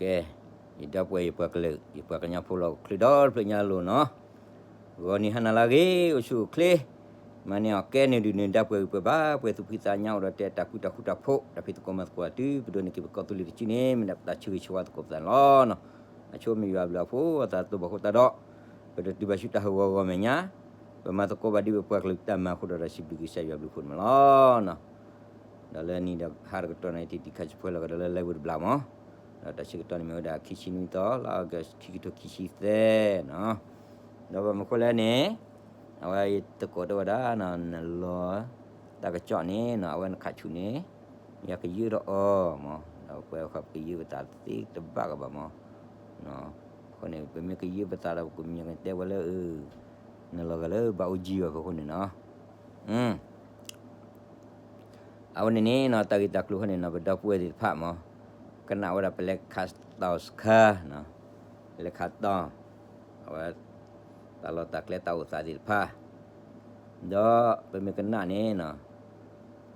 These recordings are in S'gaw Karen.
ကဲ, ယဒီပုၢ်ဝဲၢ်ယပှၤကလုာ် ယပှၤကညီဖိလီၤ ချုးဒီတဖျၢၣ်ညါလိၤနီၤ, ဂီၤနံၤဟါနၤလၢအဂ့ၤ အိၣ်ဆူၣ်အိၣ်ချ့, မၤန့ၢ်အီၣ်ကဲန့ၣ်ဒုးန့ၣ် ဒီပုၢ်ဝဲၢ်ပှဲၤဘၣ်ပှဲၤသူၣ်ဖှံသးညီအိၣ်ဒီးတဲတၢ်ကူတၢ်ဃူတၢ်ဖိး တၢ်ဖံးသကိးမၤသကိးအတု ပဒိးန့ၢ်က့ၤပကီၢ်သူလ့ၤတစုန့ၣ် မ့ၢ်ဒၣ်ပတၢ်ဆၢဂ့ၤဆၢဝါသကိးပသးန့ၣ်လီၤနီၤ. အဆိမ့ၢ်ယွၤအဘျုးအဖှိၣ်အသးတဘၣ်ဃိသတးဒီး ပတတုၤဘၣ်ဆူတၢ်ဟးဂီၤဂီၤမဲာ်ညါ, ပမၤသကိးဘၣ်ဒ်ပပှၤကလုာ်တၢ်မၤအဃိဒီး ဒီးစံးဘျုးကစၢ်ယွၤဘျုးဖှိၣ်န့ၣ်မးလီၤနီၤ. ဒီးလၢနံၤဒီးဟါတကတီၢ်န့ၣ် တံၤတံၤခါဆူၣ်ဖဲလီၤကဒီးလၢ live တဘျီမး, ဒီးတၢ်ဆၢကတီၢ်န့ၣ်မ့ၢ်ဝဲဒၣ်ခံဆံနွံသီ လါအီကူး ခံကထိခံဆံသၢနီၤ. ဒီးဘၣ်မနုၤဃိလဲၣ်န့ၣ်, အဝဲယသကိးတဲဝဲဒၣ်နီၤ နလီၤ တၢ်ကစီၣ်န့ၣ်နီၤ အဝဲနခးဆူၣ်န့ၣ် ယကယၢၢ်ထီၣ်အီၤမး, ဒီးပဝဲဃီပကယၢၢ်ပသးသ့တဘၣ်ကဘၣ်မး, အဃိန့ၣ် ပမ့ၢ်ကယၢၢ်ပသးဒီး ပကမ့ၢ်ကတဲဝဲလၢ နလီၤဂာ်လၢဘၣ်အိၣ်ကံဝဲဖဲအဃိန့ၣ်နီၤ. အဝဲန့ၣ်န့ၣ်နီၤ တၢ်ဂ့ၢ်တၢ်ကျိၤဟီန့ၣ်နီၤ ပဒီပုၢ်ဝဲၢ်သ့ၣ်တဖၣ်မး, ကနၣ်ဝဲဒၣ်ပလဲၤခးတီၢ်စခါ, လဲၤခးတီၢ်, အဝဲ တၢ်လီၢ်တၢ်ကျဲတၢ်အိၣ်သးသ့ၣ်တဖၣ်, ဒီးပမ့ၢ်ကနၣ်န့ၣ်နီၤ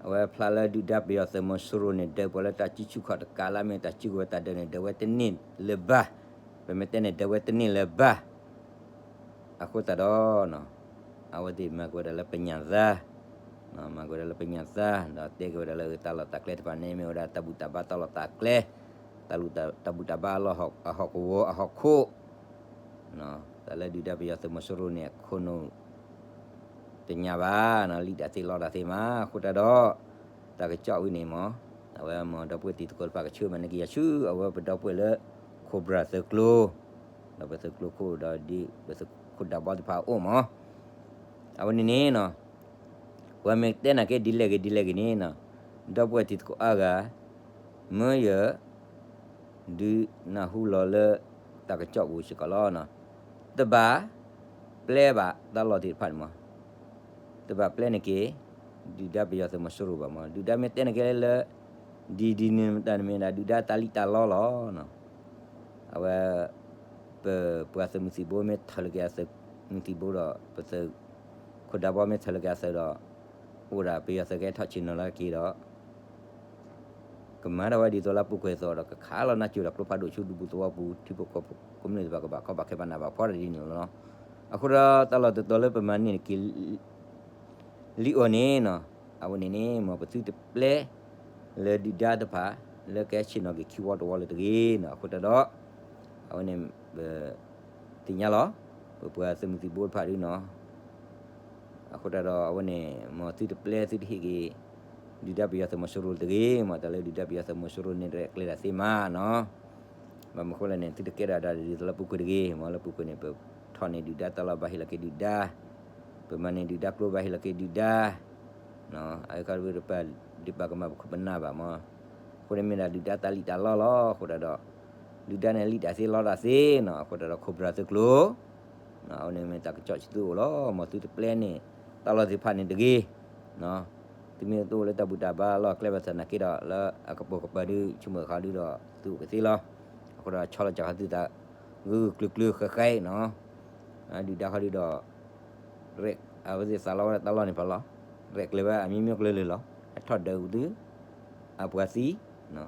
အဝဲဖျါလၢဒုၣ်ဒါပယီၤသုးမီၤစိရိၤန့ၣ် ဒၢးပှၤလၢတၢ်စုဆူၣ်ခီၣ်တကးလၢမ့ၢ်တၢ်စုကဝဲၤတၢ်ဒၢးန့ၣ် ဒၢးဝဲတန့ၢ်လၢၤဘၣ်, ပမ့ၢ်တဲန့ၣ် ဒၢးဝဲတန့ၢ်လၢၤဘၣ်. အဃိသတးဒီး အဝဲသ့ၣ်မၤက့ၤဝဲဒၣ်လၢပညၣ်သါ, မၤက့ၤဝဲဒၣ်လၢပညၣ်သါ ဒီးတဲက့ၤဝဲဒၣ်လၢတၢ်လီၢ်တၢ်ကျဲတဖၣ်န့ၣ် မ့ၢ်ဝဲဒၣ်တၢ်ဘူၣ်တၢ်ဘါတၢ်လီၢ်တၢ်ကျဲ, တၢ်ဘူၣ်တၢ်ဘါအလီၢ်အဟီၣ်ကဝီၤအဟီၣ်ခိၣ်, တၢ်လၢဒုၣ်ဒါပယီၤသုးမီၤစိရိၤန့ၣ် အခိၣ်နူာ် တညါဘၣ်, လံာ်တၢ်သ့လီတၢ်သ့မး, အဃိတၢ်ဒီး တၢ်ကစီၣ်ဝံၤန့ၣ်မး, အဝဲမ့ၢ်ဒီပုၢ်ဝဲၢ်တံၤသကိးတဖၣ်ကဆှၢမၤန့ၢ်က့ၤယၤဆူ အဝဲပဒီပုၢ်ဝဲၢ်လၢ Cobra သုးကျိၤ, ဒီးပသုးကျိၤခိၣ်ဒီးဒ် ပသုးခိၣ်ဒးဘီသ့ၣ်တဖၣ်အအိၣ်မး, အဝဲန့ၣ်န့ၣ်နီၤ ပှၤမ့ၢ်တဲနာ်က့ဒ်လဲၣ်ဂ့ၤဒ်လဲၣ်ဂ့ၤန့ၣ်နီၤ, ဒီပုၢ်ဝဲၢ်တံၤသကိးအါဂၤ မၢယ ဒုးနၢ်ဟူလီၤလၢ တၢ်ကစီၣ်ပူၤစ့ၢ်ကီးလီၤ. တဘၣ်ပျဲဘၣ်တၢ်လီၢ်သ့ၣ်တဖၣ်န့ၣ်မး, တဘၣ်ပျဲန့ၢ်က့ၤ ဒုၣ်ဒါပယီၤသုးမီၤစိရိၤဘၣ်မး, ဒုၣ်ဒါမ့ၢ်တဲန့ၢ်က့ၤလၢ ဒ်ဒ်န့ၣ်မတၤန့ၣ်မ့ၢ်ဒၣ်ဒုၣ်ဒါတၢ်လံၣ်တၢ်လီလီၤ. အဝဲ ပ ပှၤသုးမုၢ်သံၣ်ဘိမ့ၢ်ထၢၣ်လီၤက့ၤအသုးမုၢ်သံၣ်ဘိဒီး ပသုးခိၣ်ဒးဘီမ့ၢ်ထၢၣ်လီၤက့ၤအသုးဒီး အိၣ်ဒၣ်ပယီၤသုးကဟဲထီၣ်ဆ့ၣ်နီၤလီၤက့ၤဒီး ကမၤထီၣ်ဝဲဒ်သိးလၢပူၤကွံာ်အသိးဒီး ကခးလီၤနးစိၤဒီးကျိဖးဒိၣ်ဆူဒူပူၤသဝီပူၤ ထံဖိကီၢ်ဖိကမျၢၢ်တဖၣ်ကဘၣ်ကီဘၣ်ခဲဘၣ်နးဘၣ်ဖှီၣ်ဒ်န့ၣ်လီၤ. အဃိဒီးတၢ်လီၢ်တတီၤလၢပမၤန့ၢ်က့ၤ လံအီၤန့ၣ်နီၤ, အဝဲန့ၣ်န့ၣ် မ်ပသုတပျဲ လၢဒုၣ်ဒါတဖၣ် လၢကဟဲဆ့ၣ်နီၤက့ၤခံဝီတဝီလၢၤတဂ့ၤနီၤ, အဃိတၢ်ဒီး အဝဲန့ၣ် ပ သ့ၣ်ညါလီၤ, ပပှၤသုးမုၢ်သံၣ်ဘိတဖၣ်ဒ်နီၤ အဃိတၢ်ဒီး အဝဲန့ၣ် မ်သုတပျဲသုတဟ့ၣ်က့ၤ ဒုၣ်ဒါပယီၤသုးမီၤစိရိၤတဂ့ၤ, မ်တၢ်လၢဒုၣ်ဒါပယီၤသုးမီၤစိရိၤန့ၣ် ရဲၣ်ကျဲၤတၢ်သ့မးနီၤ, ဘၣ်မနုၤဃိလဲၣ်န့ၣ် သုတကဲထီၣ်ဒၣ်ဒ်သိးလၢပူၤကွံာ်တဂ့ၤ, မ်လၢပူၤကွံာ်န့ၣ် ပထီၣ်န့ၢ်ဒုၣ်ဒါတၢ်လီၢ်ဘၣ်ဟ့ၣ်လီၤက့ၤဒုၣ်ဒါ, ပမၤန့ၢ်ဒုၣ်ဒါကျိဘၣ်ဟ့ၣ်လီၤက့ၤဒုၣ်ဒါ အဝဲခီဒ်ပဒုးပာ်ကမၣ်ပခိၣ်ပနၢ်ဘၣ်မး, အဃိန့ၣ်မ့ၢ်ဒၣ်ဒုၣ်ဒါတၢ်လံၣ်တၢ်လီလီၤ, အဃိတၢ်ဒီး ဒုၣ်ဒါန့ၣ်လံၣ်တၢ်သ့လီတၢ်သ့နီၤ, အဃိတၢ်ဒီး Cobra သုးကျိၤ အဝဲန့ၣ်မ့ၢ်တၢ်ကစီၣ်ဆံသုအိၣ်လီၤ, မ်သုတပျဲန့ၢ် တၢ်လီၢ်သ့ၣ်တဖၣ်န့ၣ်တဂ့ၤ, သုမ့ၢ်တအိၣ်လၢတၢ်ဘူၣ်တၢ်ဘါလီၢ်ကျဲဘၣ်ဆၣ်နာ်က့ဒီး လၢအကပိာ်ကပၤဒုး ဆိကမိၣ်ဃီဒုးဒီး သုအိၣ်ကသ့လီၤ, အဃိဒီးဆီလီၤစၢ်ဃီသုသး ဂုာ်ဂုာ်ကျုာ်ကျုာ်ဃဲဃဲနီၤ, ဒုၣ်ဒါဃီဒုးဒီး ရဲၣ် အဝဲသ့ၣ်သးလီဝဲဒၣ်တၢ်လီၢ်န့ၣ်ဖးလီၤ, ရဲၣ်ကျဲၤဝဲအမျိုးမျိုးကျဲၤလၢာ်လီၤ, ဟဲထီၣ်ဒၢးဝံၤသု အပှၤသံ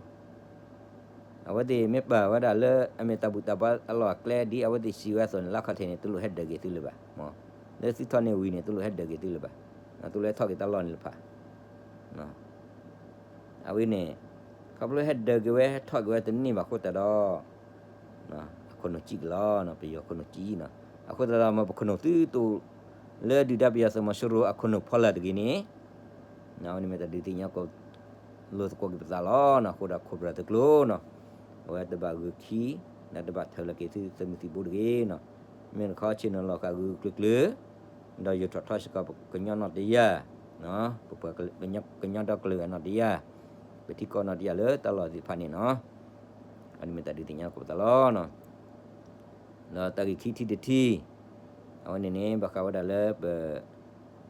အဝဲသ့ၣ်မ့ၢ်ပာ်ဝဲဒၣ်လၢ အမ့ၢ်တၢ်ဘူၣ်တၢ်ဘါအလီၢ်အကျဲ ဒ်အဝဲသ့ၣ်စံးဝဲအသိးန့ၣ် လၢခီၣ်ထံးန့ၣ် တလိၣ်ဟဲဒၢးက့ၤသုလၢၤဘၣ်, လၢသုထီၣ်န့ၢ်ဝံၤန့ၣ် တလိၣ်ဟဲဒၢးက့ၤသုလၢၤဘၣ်, တလိၣ်ဟဲထီၣ်က့ၤတၢ်လီၢ်န့ၣ်လၢၤဘၣ် အဝဲန့ၣ် ခီဖျိဟဲဒၢးက့ၤဝဲ ဟဲထီၣ်က့ၤဝဲတန့ၢ်ဘၣ်အဃိသတးဒီး အခိၣ်နူာ်ကံကလီၤ, ပယီၤခိၣ်နူာ်ကံနီၤ, အဃိသတးဒီး မ်ပခိၣ်နူာ်သုတအိၣ်လၢဒုၣ်ဒါပယီၤသုးမီၤစိရိၤအခိၣ်နူာ်ဖီလာ်တဂ့ၤန့ၣ်, အဝဲန့ၣ်မ့ၢ်တၢ်ဒုးသ့ၣ်ညါ လိာ်သကိးက့ၤပသးလီၤနီၤ, အဃိဒီး Cobra သုးကျိၤနီၤ, အဝဲတဘၣ်ဂုာ်ခံ ဒီးတဘၣ်ထၢၣ်လီၤက့ၤသုသုးမုၢ်သံၣ်ဘိတဂ့ၤနီၤ, မ့ၢ်တခီဆ့ၣ်နီၤလီၤဃာ်ဂုာ်ဂုာ်ကျုာ်ကျုာ်, ဒီးယိးထီၣ်ထီစ့ၢ်ကီးပကညီနီၣ်တယၢ်, ပပှၤကညီဒီကလုာ်အနီၣ်တယၢ်, ပထံကီၢ်နီၣ်တယၢ်လၢတၢ်လီၢ်သ့ၣ်တဖၣ်န့ၣ်နီၤ, အဝဲန့ၣ်မ့ၢ်တၢ်ဒုးသ့ၣ်ညါလီၤက့ၤပသးလီၤနီၤ. ဒီးတၢ်ဂ့ၢ်ခံထံၣ်တထံၣ်, အဝဲန့ၣ်န့ၣ် ဘၣ်ဃးဝဲဒၣ်လၢပ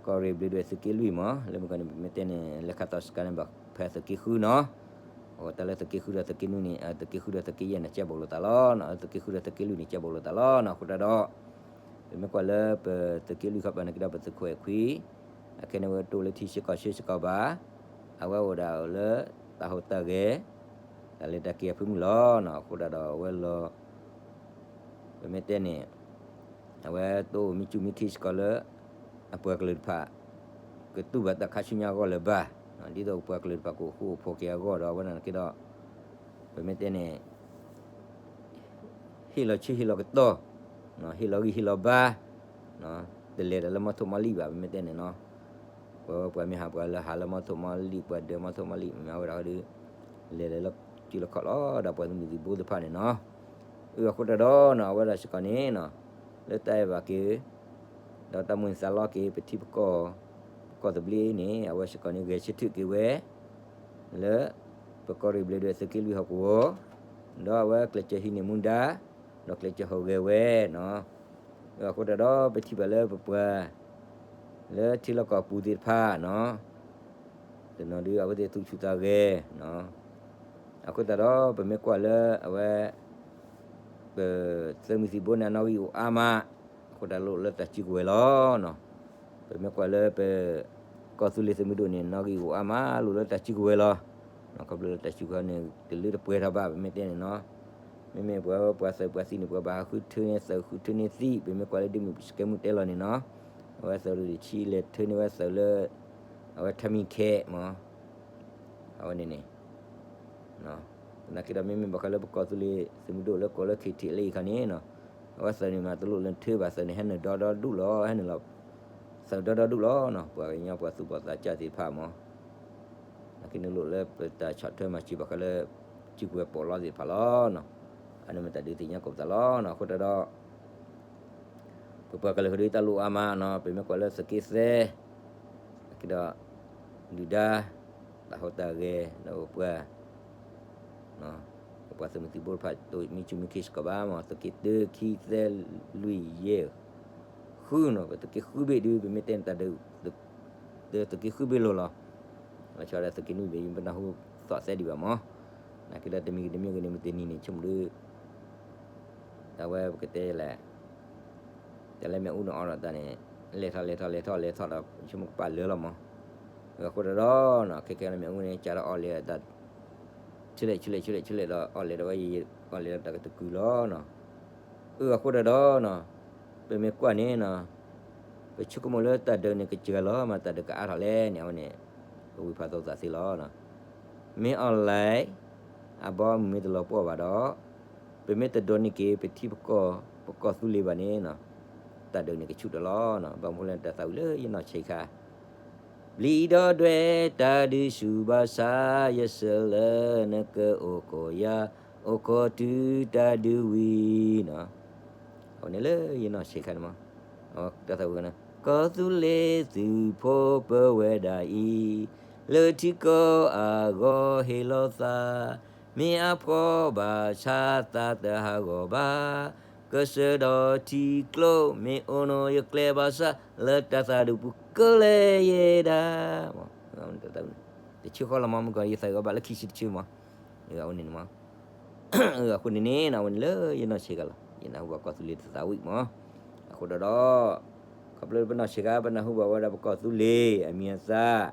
ကီၢ်ရ့ၣ်ဘျ့းဒွဲၣ်သုးက့လွံၢ်မး, လၢမုၢ်ကီၢ်န့ၣ် ပမ့ၢ်တဲန့ၣ် လဲၤခးတီၢ်စခါန့ၣ် ဘၣ်ဖဲသုးက့ဃုနီၤ, အဃိတၢ်လၢသုးက့ဃုဒီးသုးက့နွံန့ၣ် သုးက့ဃုဒီးသုးက့ယဲၢ်န့ၣ် ကဲဘၣ်လိာ်သးလီၤ, သုးက့ဃုဒီးသုးက့လွံၢ်န့ၣ် ကဲဘၣ်လိာ်သးလီၤနီၤ, အဃိတၢ်ဒီး ပမ့ၢ်ကွၢ်လၢပသုးက့လွံၢ်ခီပၤန့ၣ်ကဒီး ပသုးခိၣ်အဲၣ်ခွံ အခဲန့ၣ်ဝဲတအိၣ်လၢထံစ့ၢ်ကီးဆၢစ့ၢ်ကီးဘၣ်, အဝဲအိၣ်ဒၣ်လၢတၢ်ဟူးတၢ်ဂဲၤ, တၢ်လဲၤတၢ်က့ၤအဖၢမုၢ်လီၤနီၤ. အဃိသတးဒီးအဝဲလီၤ ပမ့ၢ်တဲန့ၣ် အဝဲတအိၣ်မ့ၢ်စူၢ်မ့ၢ်ခ့စ့ၢ်ကီးလၢ အပှၤကလုာ်တဖၣ် ကတူၢ်ဘၣ်တၢ်ခါဆူညါအဂီၢ်လၢၤဘၣ်, ဒ်သိးပပှၤကလုာ်တဖၣ်ကအိၣ်ဃူအိၣ်ဖိးက့ၤအဂီၢ်ဒီး အဝဲန့ၣ်က့ၤဒီး ပမ့ၢ်တဲန့ၣ် ဟ့ၣ်လီၤဆၢဟ့ၣ်လီၤကတီၢ်, ဟ့ၣ်လီၤဂံၢ်ဟ့ၣ်လီၤဘါ, တလဲၤတၢ်လၢမီထိၣ်မီလံၣ်ဘၣ် ပမ့ၢ်တဲန့ၣ်နီၤ. ပှၤ ပှၤမ့ၢ်ဟးပှၤလၢဟးလၢမီထိၣ်မီလံၣ် ပှၤဒၢးမီထိၣ်မီလံၣ် မ့ၢ်အဝဲဒၣ်ဒီး လဲၤလၢလီၢ်စုလီၢ်ခီၣ်လီၤ ဒီးပှၤသုးမုၢ်သံၣ်ဘိသ့ၣ်တဖၣ်န့ၣ်နီၤ. အဃိသတးဒီးနီၤ အဝဲဒၣ်စ့ၢ်ကီးန့ၣ်နီၤ လၢတၢ်အဲၣ်ဘၣ်က့ၤ ဒီးတၢ်မိၣ်န့ၢ်သးလီက့ၤ ပထံပကီၢ် ပကီၢ်သဘျ့န့ၣ် အဝဲစ့ၢ်ကီးန့ၣ် ဂဲၤဆၢထၢၣ်က့ၤဝဲ လၢ ပကီၢ်ရ့ၣ်ဘျဲၣ်ဒွဲၣ်သုးက့လွံၢ်ဟီၣ်ကဝီၤ, ဒီးအဝဲကျဲးစၢးဟံးန့ၢ်မူဒါ, ဒီးကျဲးစၢးဟူးဂဲၤဝဲနီၤ. အဃိသတးဒီး ပထံၣ်ဘၣ်လၢပပှၤ လၢထံလီၢ်ကီၢ်ပူၤသ့ၣ်တဖၣ်နီၤ, တနီၤဒုးအဝဲသ့ၣ်သူၣ်ဆူၣ်သးဂဲၤနီၤ. အဃိသတးဒီး ပမ့ၢ်ကွၢ်လၢအဝဲ ပသုးမုၢ်သံၣ်ဘိန့ၣ် အနီၣ်ဂံၢ်အိၣ်အါမး, အဃိသတးလိၣ်လၢတၢ်စုကဝဲၤလီၤနီၤ. ပမ့ၢ်ကွၢ်လၢပ ကီၢ်သူလ့ၤသုးမုၢ်ဒိၣ်န့ၣ် နီၣ်ဂံၢ်အိၣ်အါမး လိၣ်လၢတၢ်စုကဝဲၤလီၤ. ခီဖျိလၢတၢ်စုကဝဲၤန့ၣ် တလၢတပှဲၤထီၣ်ဘၣ် ပမ့ၢ်တဲန့ၣ်နီၤ. မ့မ့ၢ်ပှၤ ပှၤသုးပှၤသံန့ၣ် ပှၤဘၣ်ဟးဃုထၢန့ၢ်သုးဃုထၢန့ၢ်သံ ပမ့ၢ်ကွၢ်လၢဒ့မုၣ်စကဲမုၣ်တဲလီၤန့ၣ်နီၤ. အဝဲသုးရ့ၣ်တဆံလဲၤထၢန့ၢ်ဝဲသုးလၢ အဝဲထမံၤခဲမး အဝဲန့ၣ်န့ၣ် သနာ်က့ဒီး မ့မ့ၢ်ဘၣ်ဃးလၢပကီၢ်သူလ့ၤသုးမုၢ်ဒိၣ်လၢကိးလၢ ခ့ထံး လၢအံၤခီန့ၣ်နီၤ, အဝဲသုးန့ၣ်မးတလိၣ်လၢထၢဘၣ် သုးန့ၣ်ဟဲနုာ်ဒီဒီဒူၣ်လီၤ ဟဲနုာ်လီၤ သုးဒီဒီဒူၣ်လီၤနီၤ. ပှၤကညီပှၤသူၣ်ဘီၣ်သးစၢ်သ့ၣ်တဖၣ်မး သနာ်က့န့ၣ်လိၣ်လၢပတၢ်ဆီၣ်ထွဲမၤစၢၤဘၣ်ဃးလၢ စုကဝဲၤပီးလီသ့ၣ်တဖၣ်လီၤနီၤ. အန့ၣ်မ့ၢ်တၢ်ဒုးသ့ၣ်ညါကိးပသးလီၤနီၤ. အဃိသတးဒီး ပပှၤကလုာ်ဃီဒီးတၢ်လိၣ်အါမးနီၤ, ပမ့ၢ်ကွၢ်လၢသုးက့သၢ သနာ်က့ဒီး ဒုၣ်ဒါ တၢ်ဟူးတၢ်ဂဲၤ ဒီးပပှၤ ပပှၤသုးမုၢ်သံၣ်ဘိတဖၣ် တအိၣ်မ့ၢ်စူၢ်မ့ၢ်ခ့စ့ၢ်ကီးဘၣ်မး, သုးက့တၢ ခံ သၢ လွံၢ် ယဲၢ် ဃုနီၤ, ပသုးက့ဃုဘ့ၣ်ဒုး ပမ့ၢ်တဲန့ၣ်တၢ်ဒုး သုးက့ဃုဘ့ၣ်လိၤလီၤ. လီၤဆီဒၣ်သုးက့နွံဘ့ၣ် ပနၢ်ဟူသီၣ်သဲဒံးဘၣ်မး, သနာ်က့ဒီးတမံၤဂ့ၤတမံၤဂ့ၤန့ၣ် မုၢ်တနံၤန့ၣ် ဆိကမိၣ်ဒုး တၢ်ဝဲပကတဲလဲၣ် တၢ်လၢမ့ၣ်အူန့ၣ်အီၣ်ဒီးတၢ်န့ၣ် လဲၤထီၣ်လဲၤထီၣ်လဲၤထီၣ်လဲၤထီၣ်ဒီး ဆိကမိၣ်ကပာ်လၢလီၤမး. အဃိသတးဒီးနီၤ ခဲကဲလၢမ့ၣ်အူန့ၣ် ကးဒီးအီၣ်လဲၤတၢ် ဆူလဲၣ်ဆူလဲၣ်ဆူလဲၣ်ဆူလဲၣ်ဒီး အီၣ်လဲၤဒီးဝဲ အီၣ်လဲၤဒီးတၢ်ကတကုာ်လီၤနီၤ. အဃိသတးဒီးနီၤ ပမ့ၢ်ကွၢ်န့ၣ်နီၤ ပဆိကမိၣ်လၢတၢ်ဒုးန့ၣ်ကစှၤလီၤ မ့ၢ်တၢ်ဒုးကအါထီၣ်လဲၣ်န့ၣ် အဝဲန့ၣ် ပဝံဖးသိသးသ့လီၤ. မ့ၢ်အီၣ်လဲၣ် အဘီအမုၢ်မ့ၢ်တလီၤပှီၢ်ဘၣ်ဒီး ပမ့ၢ်တဒိးန့ၢ်က့ၤ ပထံပကီၢ် ပကီၢ်သူလ့ၤဘၣ်န့ၣ်နီၤ တၢ်ဒုးန့ၣ်ကဆူၣ်တၢ်လီၤနီၤ. ဘၣ်မနုၤဃိလဲၣ် တၢ်သးဝံၣ်လၢယနီၢ်ဆံးခါ ဘျံးဒီးဒွဲၣ်တၢ်ဒုးဆူၣ်ဘၣ်ဆၣ် ယဆၢလၢနကအိၣ်ခိးယၤ အိၣ်ခိးတုၤတၢ်ဒုးဝံၤနီၤ. အဝဲန့ၣ်လၢယနီၢ်ဆံးခါန့ၣ်မး တၢ်သးဝံၣ်န့ၣ် ကီၢ်သူလ့ၤသုးဖိပဝဲဒၣ်အံၤ လၢထံကီၢ်အဂီၢ်ဟ့ၣ်လီၤသး မ့ၢ်အဖှီၣ်ဘၣ်ဆၣ်သးတဟးဂီၤဘၣ် ကစၢၢ်ဒီးထံကျိ မ့ၢ်အိၣ်နီၢ်ယကျဲဘၣ်ဆၣ် လၢတၢ်သးဒူပူၤကလဲၤယဲဒၣ် တဆၢဃီလီၤမး မုၢ်ကီၢ်ယသးဝံၣ်အီၤဘၣ်လၢခံဆံတဆၢမး အဝဲန့ၣ်မး အဃိန့ၣ်န့ၣ် အဝဲန့ၣ်လၢယနီၢ်ဆံးခါလီၤ ယနၢ်ဟူဘၣ်ကီၢ်သူလ့ၤတသးဝံၣ်မး အဃိဒီး ခီဖျိလၢပနီၢ်ဆံးခါ ပနၢ်ဟူဘၣ်ဝဲဒၣ်ပကီၢ်သူလ့ၤအမံၤအသၣ်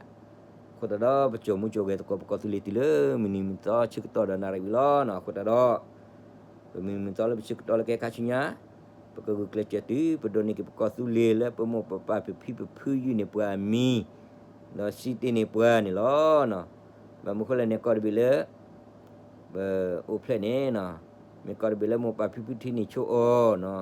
အဃိသတးဒီး ပကၠိၣ်မူကၠိၣ်ဂဲၤသကိးပကီၢ်သူလ့ၤတုၤလၢမုၢ်နံၤမုၢ်သီဆၢကတီၢ်ဒီးနၣ်ရံၣ်ဝံၤလီၤနီၤ. အဃိသတးဒီး ပမုၢ်နံၤမုၢ်သီလၢပဆၢကတီၢ်လၢကဟဲခါဆူညါ ပကဂုာ်ကျဲးစၢးတုၤ ပဒိးန့ၢ်က့ၤပကီၢ်သူလ့ၤလၢပမိၢ်ပပၢ်ပဖံပဖုယုၢ်န့ၢ်ပှၤအမံၤ ဒီးစံးတ့ၢ်န့ၢ်ပှၤန့ၣ်လီၤ. ဘၣ်မနုၤဃိလဲၣ်န့ၣ် ကီၢ်တဘ့ၣ်လၢ ပအိၣ်ဖျဲၣ်န့ၣ်နီၤ မ့ၢ်ကီၢ်တဘ့ၣ်လၢမိၢ်ပၢ်ဖံဖုထံၣ်န့ၢ်ဆိအီၤနီၤ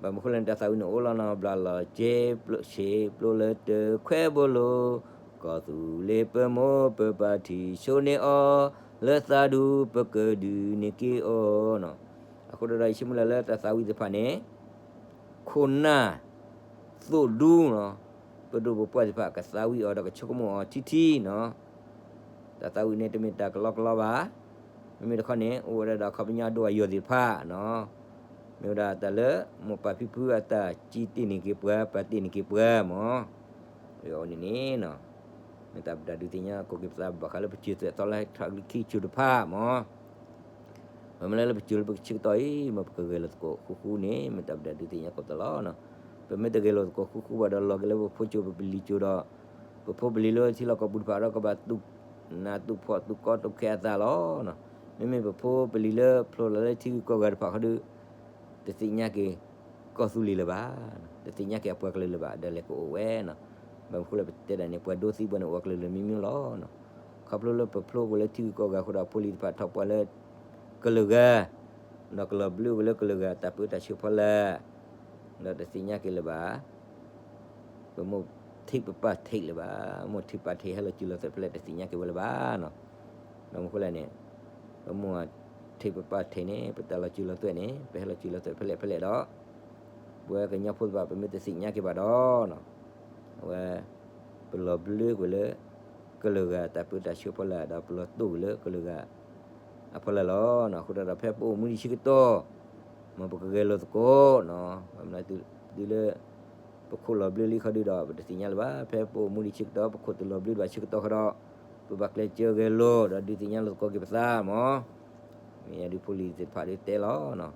ဘၣ်မနုၤဃိလဲၣ်န့ၣ် တၢ်သးဝံၣ်န့ၣ်အိၣ်လီၤနီၤ ဘျးလီၤစ့ပျိစ့ပျိလၢတခွဲဘိလိၤ ကီၢ်သူလ့ၤပမိၢ်ပပၢ်ထံၣ်ဆိန့ၢ်အီၤ လၢသးဒူပကဒုးန့ၢ်က့ၤအီၤနီၤ. အဃိဒီး ယဆိကမိၣ်လၢ လၢတၢ်သးဝံၣ်သ့ၣ်တဖၣ်န့ၣ် ခိၣ်နၢ် သိၣ်ဒူနီၤ ပဒိၣ်ပပှၢ်သ့ၣ်တဖၣ်ကသးဝံၣ်အီၤဒီးကဆိကမိၣ်အီၤထံထံနီၤ. တၢ်သးဝံၣ်န့ၣ်တမ့ၢ်တၢ်ကလီကလီဘၣ်. မ့မ့ၢ်တခီန့ၣ် အိၣ်ဝဲဒၣ်ဒီးအခီပညီဒိၣ်အယိာ်သ့ၣ်တဖၣ်နီၤ. မ့ၢ်ဝဲဒၣ်တၢ်လၢမိၢ်ပၢ်ဖံဖုအတၢ်စံးတ့ၢ်န့ၢ်က့ၤပှၤ ပာ်တ့ၢ်န့ၢ်က့ၤပှၤမး. အဝဲန့ၣ်န့ၣ်နီၤ မ့ၢ်တၢ်ပတၢ်ဒုးသ့ၣ်ညါကိးက့ၤပသးဘၣ်ဃးလၢပစၢၤသွဲၣ်သီလၢထးလၢခံစၢၤတဖၣ်မး. မ့မ့ၢ်လၢလၢပစၢၤလၢပကဆၢကတီၢ်အံၤ မ်ပကဂဲၤလိာ်သကိးဃူဃူန့ၣ် မ့ၢ်တၢ်ပတၢ်ဒုးသ့ၣ်ညါကိးသးလီၤ. ပမ့ၢ်တဂဲၤလိာ်သကိးဃူဃူဘၣ်ဒီးလီၤက့ၤလၢပဖိကၠိပပလံၤကၠိဒီး ပဖိပလံၤလၢထံလီၢ်ကီၢ်ပူၤတဖၣ်ဒီးကဘၣ်သူၣ်နးသူၣ်ဖှီၣ်သူၣ်ကီသူၣ်ခဲအသးလီၤ. မ့မ့ၢ်ပဖိပလံၤလၢဖျိလီၤလၢထံဂုၤကီၢ်ဂၤတဖၣ်ခီဒုး တသ့ၣ်ညါက့ၤကီၢ်သူလ့ၤလၢၤဘၣ်, တသ့ၣ်ညါက့ၤအပှၤကလုာ်လၢၤဘၣ်, ဒီးလဲၤကအိၣ်ဝဲနီၤ. ဘၣ်မနုၤဃိလဲၣ် ပတဲဒၣ်န့ၣ် ပှၤဒိသံပှၤန့ၣ် အိၣ်ဝဲကလုာ်လၢာ်မံမံလီၤနီၤ. ခီဖျိလၢပဖျိကွံာ်လၢထံဂုၤကီၢ်ဂၤအဃိဒီး ဖိလံၤတဖၣ်ထီၣ်ပှၤလၢကလုာ်ဂၤ ဒီးကလီၤဘျၢကွံာ်လၢကလုာ်ဂၤတၢ်ပၢတၢ်ဆှၢဖီလာ် ဒီးတသ့ၣ်ညါက့ၤလၢၤဘၣ် ပမိၢ်ထံပပၢ်ထံးလၢၤဘၣ်, မိၢ်ထံပၢ်ထံးဟဲလီၤစုလီၤသွဲၣ်ဖဲလဲၣ် တသ့ၣ်ညါက့ၤဝဲလၢၤဘၣ်နီၤ. ဘၣ်မနုၤဃိလဲၣ်န့ၣ် ပမိၢ်ထံပပၢ်ထံးန့ၣ် ပတၢ်လီၤစုလီၤသွဲၣ်န့ၣ် ပဟဲလီၤစုလီၤသွဲၣ်ဖဲလဲၣ်ဖဲလဲၣ်ဒီး ပဝဲကညီဖိသ့ၣ်တဖၣ် ပမ့ၢ်တသ့ၣ်ညါက့ၤဘၣ်ဒီးနီၤ အဝဲ ပလီၤဘျၢကွံာ်လၢ ကလုာ်ဂၤတၢ်ပၢတၢ်ဆှၢဖီလာ် ဒီးပလီၤတိၢ်ကွံာ်လၢကလုာ်ဂၤအဖီလာ်လီၤနီၤ. အဃိသတးဒီး ဖဲပအိၣ်မူဒံးဆၢကတီၢ် မ်ပကဂဲၤလိာ်သကိးနီၤ. ဘၣ်မနုၤဒုလၢ ပခိၣ်လီၤဘျၢလံခီဒုဒီး ပတသ့ၣ်ညါလၢၤဘၣ်. ဖဲပအိၣ်မူဒံးဆၢကတီၢ် ပခိၣ်တလီၤဘျၢဒံးဘၣ်ဆၢကတီၢ်ခီဒီး ပဘၣ်ကျဲးစၢးဂဲၤလိာ်ဒီးဒုးသ့ၣ်ညါလိာ်သကိးက့ၤပသးမး. မ့ၢ်ယၤဒုးဖိလံၤသ့ၣ်တဖၣ်ဒုးတဲလီၤနီၤ,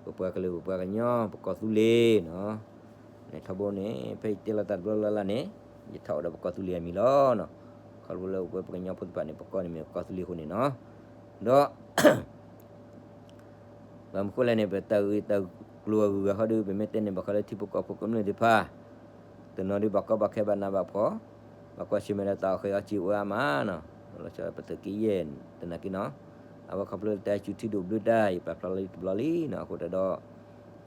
ပပှၤကလုာ် ပပှၤကညီ ပကီၢ်သူလ့ၤနီၤ. န့ၣ်ထီဘိန့ၣ် ဖဲယတဲလီၤတၢ်တဘျီလၢ်လၢ်န့ၣ် ယထီၣ်ဝဲဒီးပကီၢ်သူလ့ၤအမံၤလီၤနီၤ. ခီဖျိလၢပဝဲပကညီဖိသ့ၣ်တဖၣ်န့ၣ် ပကိးန့ၣ်မ့ၢ်ပကီၢ်သူလ့ၤအဃိန့ၣ်နီၤ. ဒီး ဘၣ်မနုၤဃိလဲၣ်န့ၣ် ပတၢ်ဂ့ၢ်တၢ်ကျိၤအဂုၤအဂၤဃီဒုး ပမ့ၢ်တဲန့ၣ် ဘၣ်ဃးလၢထံဖိကီၢ်ဖိကမျၢၢ်သ့ၣ်တဖၣ် တနီၤဒုးဘၣ်ကီဘၣ်ခဲဘၣ်နးဘၣ်ဖှီၣ်, ဘၣ်ကွၢ်ဆၢၣ်မဲာ်ဒီးတၢ်အီၣ်ဃဲးအီၣ်စံၤအိၣ်အါမးနီၤ. လီၤဆီပသုးက့ယဲၢ်တနာ်က့နီၤ, အဝဲခီဖျိလၢတၢ်စူၤထံဒိၣ်ဘျၢတၢ် ယပာ်ဖျါလီၤလံတဘျီလံနီၤ. အဃိသတးဒီး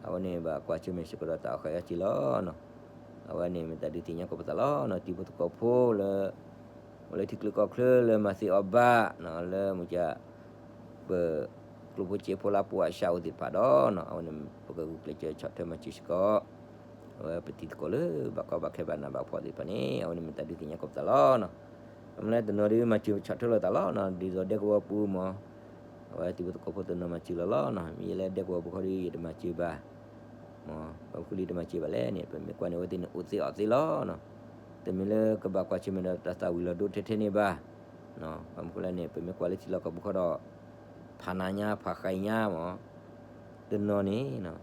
အဝဲန့ၣ်ဘၣ်ကွၢ်ဆၢၣ်မဲာ်စ့ၢ်ကီးဒီးတၢ်အီၣ်ဃဲးအီၣ်စံၤလီၤနီၤ. အဝဲန့ၣ်မ့ၢ်တၢ်ဒုးသ့ၣ်ညါကိးပသးလီၤနီၤ. တံၤဖိသကိးဖိလၢ အိၣ်လၢထံချၢကီၢ်ချၢလၢမၤသ့အီၣ်ဘၣ်နီၤ, လၢမုၢ်က ပကျိဖိစ့ဖိလၢပှၤအရှၢအိၣ်သ့ၣ်တဖၣ်ဒီးနီၤ, အဝဲန့ၣ် ပကဂုာ်ကျဲးစၢးဆီၣ်ထွဲမၤစၢၤစ့ၢ်ကီး အဝဲပတံၤသကိးလၢဘၣ်ကီဘၣ်ခဲဘၣ်နးဘၣ်ဖှီၣ်သ့ၣ်တဖၣ်န့ၣ် အဝဲန့ၣ်မ့ၢ်တၢ်ဒုးသ့ၣ်ညါကိးပသးလီၤနီၤ. အမ့ၢ်လၢတနီၤဒုးမၤစၢၤဆီၣ်ထွဲလိာ်သးလီၤနီၤ, ဒ်သိးဒဲကဝီၤပူၤမး, အဝဲတံၤဖိသကိးဖိတနီၤမၤစၢၤလီၤလီၤနီၤ. မ့ၢ်ယဲလၢဒဲကဝီၤပူၤခီဒုး ယတမၤစၢၤဘၣ် မ်ပမ့ၢ်ဃုလံတမၤစၢၤဘၣ်လဲၣ်န့ၣ် ပမ့ၢ်ကွၢ်န့ၣ် အဝဲသ့ၣ်န့ၣ်အိၣ်သ့အီၣ်သ့လီၤနီၤ. တမ့ၢ်လၢကဘၣ်ကွၢ်ဆၢၣ်မဲာ်ဒီးတၢ်သၣ်ဝံၤလီၤဒိထဲထဲန့ၣ်ဘၣ်. ဘၣ်မနုၤဃိလဲၣ်န့ၣ် ပမ့ၢ်ကွၢ်လၢထံလီၢ်ကီၢ်ပူၤခီဒီး ဖးနးညါဖးဃံညါမး, တနီၤန့ၣ် အီၣ်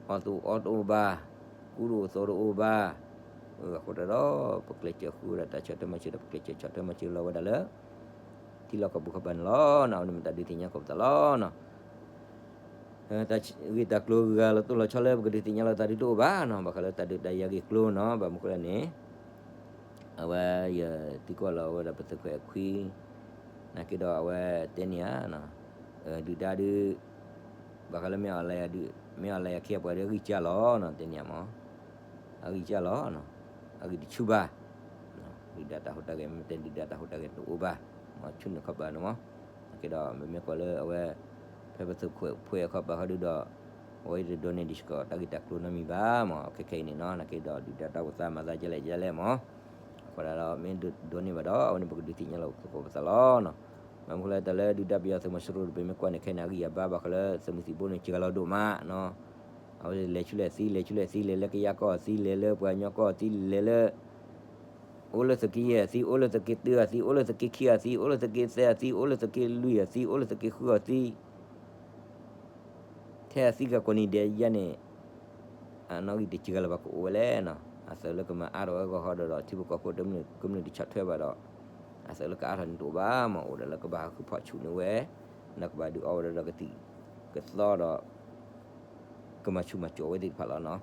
တအိၣ်အီတအိၣ်ဘၣ်, ကူတအိၣ်သိးတအိၣ်ဘၣ်. အဃိသတးဒီး ပကျဲးစၢးဃုဝဲဒၣ်တၢ်ဆီၣ်ထွဲမၤစၢၤဒီး ပကျဲးစၢးဆီၣ်ထွဲမၤစၢၤလီၤဝဲဒၣ်လၢ ထံလီၢ်ကီၢ်ပူၤခီဘၣ်န့ၣ်လီၤနီၤ. အဝဲန့ၣ်မ့ၢ်တၢ်ဒုးသ့ၣ်ညါကိးပသးလီၤနီၤ. တၢ်ဂ့ၢ်တၢ်ကျိၤဂ့ၢ်ဂၤလီၤတိၢ်လီၤဆီလၢပကဒုးသ့ၣ်ညါလိာ်သးဒုးတအိၣ်ဘၣ်နီၤ, ဘၣ်ဃးလၢတၢ်ဒုးတၢ်ယၤဂ့ၢ်ကျိၤနီၤ. ဘၣ်မနုၤဃိလဲၣ်န့ၣ် အဝဲယသံကွၢ်လီၤဝဲဒၣ်ပသုးခွဲးခွံ နာ်က့ဒီးအဝဲတဲန့ၢ်ဧါ, ဒုၣ်ဒါဒုး ဘၣ်ဃးလၢမ့ၢ်အီၣ်လဲၣ်ယၤဒုး မ့ၢ်အီၣ်လဲၣ်ယၤခံအပှၤဒုးအဂံၢ်စၢ်လီၤနီၤ, တဲန့ၢ်ဧါမး, အဂံၢ်စၢ်လီၤနီၤ, အဂံၢ်တဆူၣ်ဘၣ် ဒုၣ်ဒါတၢ်ဟူးတၢ်ဂဲၤ မ့ၢ်တဲဒုၣ်ဒါတၢ်ဟူးတၢ်ဂဲၤတအိၣ်ဘၣ်, မ့ၢ်ဆူၣ်န့ၣ်ခီဘၣ်န့ၣ်မး, နာ်က့ဒီး မ့မ့ၢ်ကွၢ်လၢအဝဲ ဖဲပသုးခွဲးခွံအခီပၤခီဒုးဒီး အဝဲယတဒိးန့ၢ်ဒံးစ့ၢ်ကီးတၢ်ဂ့ၢ်တၢ်ကျိၤနီတမံၤဘၣ်မး, ခဲခဲအံၤန့ၣ်နီၤ, နာ်က့ဒီးဒုၣ်ဒါတၢ်အိၣ်သးမၤသးဒ်လဲၣ်ဒ်လဲၣ်မး, အဃိသတးဒီး မ့ၢ်ဒိးန့ၢ်ဘၣ်ဒီး အဝဲန့ၣ်ပကဒုးသ့ၣ်ညါလီၤသကိးပသးလီၤနီၤ, ဘၣ်မနုၤဃိလဲၣ်တၢ်လၢဒုၣ်ဒါပယီၤသုးမီၤစိရိၤတဖၣ် မ့ၢ်ကွၢ်န့ၣ်ခဲန့ၣ် အဂံၢ်အဘါဘၣ်ဃးလၢသုးမုၢ်သံၣ်ဘိန့ၣ် စှၤလီၤဒိၣ်မးနီၤ, အဝဲလဲၤဆူလဲၣ်သံ လဲၤဆူလဲၣ်သံ လဲၤလၢကယၤကီၢ်အသံ လဲၤလၢပှၤကညီကီၢ်အသံ လဲၤလၢ အိၣ်လၢသုးက့ယဲၢ်အသံ အိၣ်လၢသုးက့တၢအသံ အိၣ်လၢသုးက့ခံအသံ အိၣ်လၢသုးက့သၢအသံ အိၣ်လၢသုးက့လွံၢ်အသံ အိၣ်လၢသုးက့ဃုအသံ ထဲအသံကကိးနံၤဒဲးယဲၢ်န့ၣ် အနီၣ်ဂံၢ်တစှၤလၢၤဘၣ်ကအိၣ်ဝဲလဲၣ်နီၤ, အသုးလၢကမၤအါထီၣ်ဝဲအဂီၢ်ဃီဒီး ထံဖိကီၢ်ဖိတမုၢ်ကမျၢၢ်တဆီၣ်ထွဲဘၣ်ဒီး အသုးလၢကအါထီၣ်န့ၣ်တအိၣ်ဘၣ်မး, အိၣ်ဒီးလၢကဘၣ်ဟးဃုဖီၣ်ဆူၣ်န့ၢ်ဝဲ ဒီးကဘၣ်ဒုးအီဝဲဒီးကသံၣ်ကသီဒီး ကမၤဆူၣ်မၤစိးဝဲသ့ၣ်တဖၣ်လီၤနီၤ.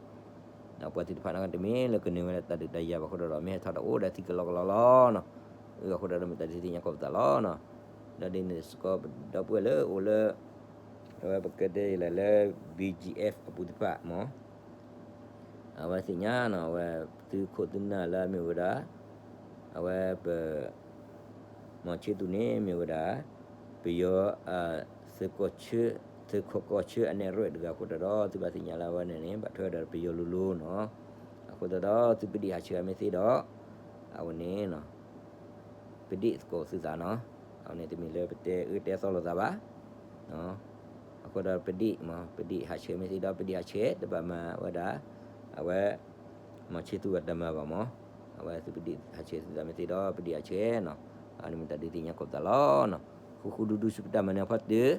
ဒီးပှၤသ့ၣ်တဖၣ်န့ၣ်တမ့ၢ်လၢကနၢၤဝဲဒၣ်တၢ်ဒုးတၢ်ယၤဘၣ်အဃိဒီး မ့ၢ်ဟဲထီၣ်ဒီးအိၣ်ဒီးသံကလီကလီလီၤနီၤ. အဃိဒီးမ့ၢ်တၢ်ဒုးသ့ၣ်ညါကိးပသးလီၤနီၤ. ဒီးဒ်န့ၣ်စ့ၢ်ကီးပဒီပုၢ်ဝဲၢ်လၢအိၣ်လၢ အဝဲပကတဲယဲၢ်လဲၣ်လၢ ဘံၣ်ကၠံၣ်အဲၣ်ဖ် အပူၤသ့ၣ်တဖၣ်မး အဝဲသ့ၣ်ညါနီၤ, အဝဲသုးခိၣ်သုးနၢ်လၢအမ့ၢ်ဝဲဒၣ် အဝဲပ မီၤဆ့သူးန့ၣ်မ့ၢ်ဝဲဒၣ် ပယီၤ သုးကီၢ်ဆၢ သုးခိးကီၢ်ဆၢအနဲၣ်ရွဲၣ်တဂၤအဃိသတးဒီး သုဘၣ်သ့ၣ်ညါလၢအဝဲန့ၣ်န့ၣ် ဘၣ်ထွဲဒီးပယီၤလိၤလိၤနီၤ. အဃိသတးဒီး သုပဒ့ၣ်ဟးဆှဲးမ့ၢ်သ့ဒီး အဝဲန့ၣ် ပဒ့ၣ်သကိးသုသးနီၤ. အဝဲန့ၣ်တမ့ၢ်လၢပတဲအၢတဲသီလိာ်သးဘၣ်. အဃိဒီးပဒ့ၣ်မး ပဒ့ၣ်ဟးဆှဲးမ့ၢ်သ့ဒီး ပဒ့ၣ်ဟးဆှဲး တဘၣ်မၤဝဲဒၣ် အဝဲ မီၤဆ့သူးအတၢ်မၤဘၣ်မး. အဝဲသုပဒ့ၣ်ဟးဆှဲးသုသးမ့ၢ်သ့ဒီး ပဒ့ၣ်ဟးဆှဲးနီၤ. အဝဲန့ၣ်မ့ၢ်တၢ်ဒုးသ့ၣ်ညါကိးပသးလီၤနီၤ. ဃူဃူဒူဒူဆူပတၢ်မၤနၢၤဖီတၢၢ်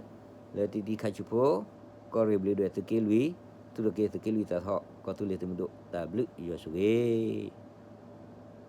လၢတံၤတံၤခါဆူၣ်ဖိ ကီၢ်ရ့ၣ်ဘျ့းဒွဲၣ်သုးက့လွံၢ် သုးရ့ၣ်က့ၤသုးက့လွံၢ်သးထီၣ် ကီၢ်သူလ့ၤသုးမုၢ်ဒိၣ် တၢ်ဘျုးယွၤဆိၣ်ဂ့ၤ